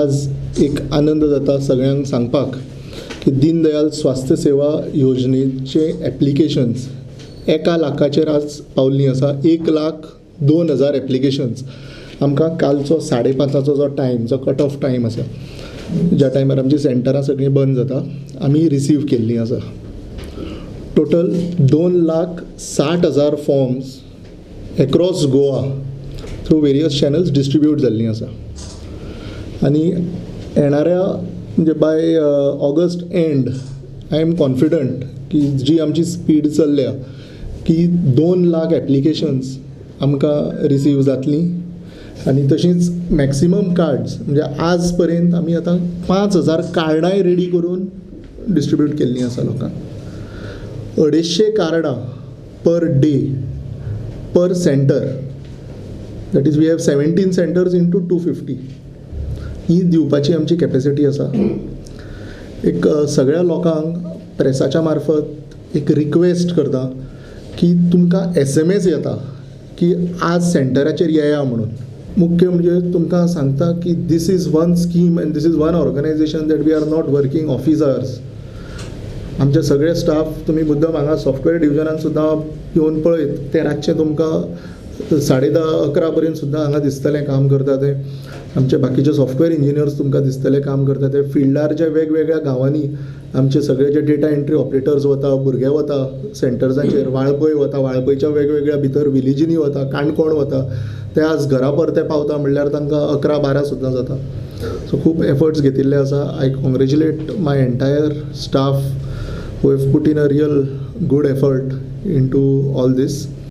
आज एक आनंद जाता सगळ्यांक सांगपाक की दीनदयाल स्वास्थ्य सेवा योजनेचे एप्लिकेशन्स 1 लाखाचेर आज पावल्लीं आसा. 1,02,000 एप्लिकेशन्स आमकां कालचो 5:30 जो टायम, जो कट ऑफ टायम आसा, ज्या टायमार आमची सेंटरां सगळीं बंद जाता, आमी रिसीव केल्लीं आसा. Total 2,60,000 forms across Goa through various channels distribute जाल्लीं आसा. आनी येणाऱ्या म्हणजे by August end I am confident की जी आमची स्पीड चल्ल्या की 2 लाख एप्लिकेशन्स आमकां रिसीव जातलीं. आनी तशींच मॅक्सिमम कार्ड्स म्हणजे आज पर्यंत आमी आतां 5,000 कार्डांय रेडी करून डिस्ट्रिब्यूट केल्लीं आसा लोकांक. 250 कार्डां per day per centre, that is we have 17 centres into 250, ही दिवपाची आमची कॅपेसिटी आसा. एक सगळ्या लोकांक प्रेसाच्या मार्फत एक रिक्वेस्ट करता की तुमकां SMS येता की आज सेंटराचेर येया म्हणून. मुख्य म्हणजे तुमकां सांगता की this is one scheme and this is one organisation that we are not working office hours. आमचे सगळे स्टाफ तुमी मुद्दम हांगा सॉफ्टवेअर डिविजनान सुद्दां येवन पळयत ते रातचें तुमकां 10:30-11 पर्यंत सुद्दां हांगा दिसतलें काम करता ते. आमचे बाकीचे सॉफ्टवेअर इंजिनियर्स तुमकां दिसतले काम करता ते. फिल्डार जे वेगवेगळ्या गांवांनी आमचे सगळे जे डेटा एंट्री ऑपरेटर्स वता, भुरगे वता सेंटर्सांचेर, वाळपय वता, वाळपयच्या वेगवेगळ्या भितर विलेजींनी वता, काणकोण वता, ते आज घरा परते पावता म्हणल्यार तांकां 11-12 सुद्दां जाता. सो खूब एफर्ट्स घेतिल्ले आसा. I congratulate my entire staff who have put in a real good effort into all this.